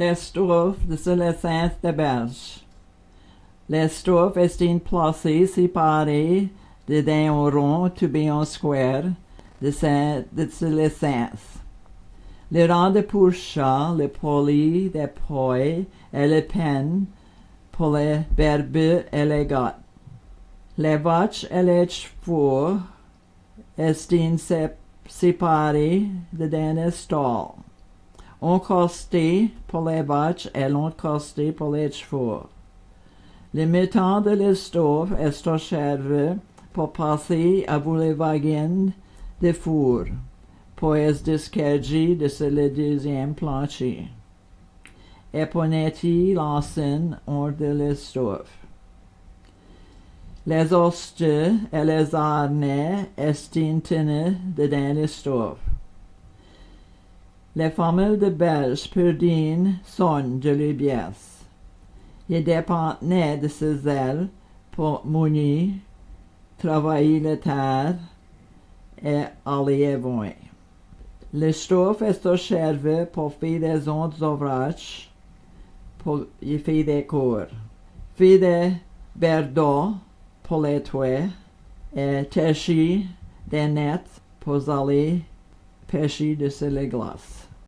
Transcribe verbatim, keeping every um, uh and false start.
L'èstauve dè s' lèssance dè bèlje. L'èstauve èst ine placi sèparîye dè dins on rond to bin on square dè s' lèssance. Li rand dè pourcha, li polî dè pwès èt li pène po lès bèrbus èt lès gats. Lès vatches èt lès tch'vaus èst ine sèparîye dè dins li stâle. On costé po lès vatches èt l'ôte costé po lès tch'vaus. Li mitan dè l'èstauve èst chèrvu po passer avou li wagons dè foûr, po èsse diskèrdjî dè s' deûzyinme planchî èt po nètiyî l'ancin hôrs dè l'èstauve. Lès-ostes èt lès-arnès èst ine tène dè dins l'èstauve. Li famile dè bèlje pèrdin sone dè li bièsse. I dèpindin dè sès-èles po mougni, travayî li têre èt aler èt v'nu. L'èstauve èst chèrvu po fé dès-ôtes-ovrâdjes, po fé dès coûrs, fé dès bèrdôs po lès twèts èt tèchî dès nèts po-z-aler pèchî dè s' li glace.